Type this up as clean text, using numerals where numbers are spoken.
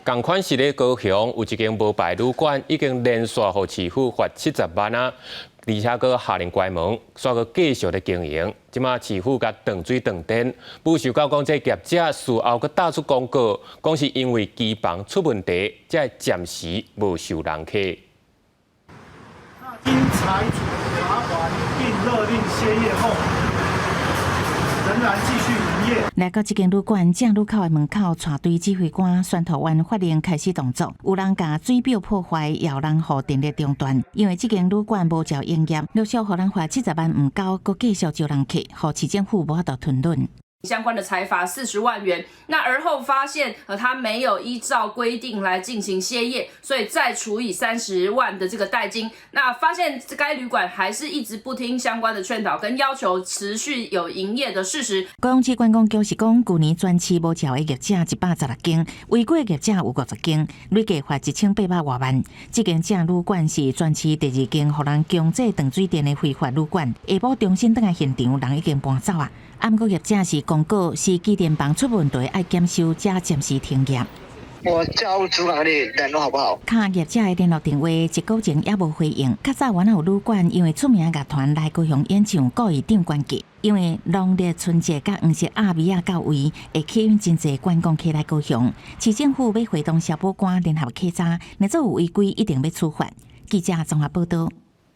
仝款是咧高雄有一間無牌旅館，已經連續予市府罰70萬啊，而且閣下令關門，煞閣繼續咧經營。這馬市府共斷水斷電，無想到講這業者事後閣打出公告，講是因為機房出問題，才暫時無收人客。經裁處罰鍰並勒令歇業後，仍然繼續營業。來到這間旅館正入口的門口，帶隊指揮官宣導員發令開始動作，有人共水表破壞，也有人予電力中斷。因為這間旅館無照營業，陸續予人罰七十萬毋夠，閣繼續招人客，予市政府無法度吞忍。相關的裁罰40萬元，那而後發現，他沒有依照規定來進行歇業，所以再處以30萬的這個代金。那發現該旅館還是一直不聽相關的勸導跟要求，持續有營業的事實。高雄市觀光局是講，舊年全市無照的業者116間，違規業者有50間，累計罰1800外萬。這間正旅館是全市第二間予人強制斷水電的非法旅館。下晡重新轉來現場，人已經搬走啊。毋過業者是公告是機電房出問題，愛檢修，才暫時停業。我叫主管跟你聯絡好不好？敲業者的聯絡電話，一個鐘也無回應。較早原來有旅館，因為出名樂團來高雄演唱，故意漲關價。因為農曆春節佮黃色亞米仔到位，會吸引真濟觀光客來高雄。市政府欲會同消保官聯合稽查，若做有違規，一定欲處罰。記者綜合報道。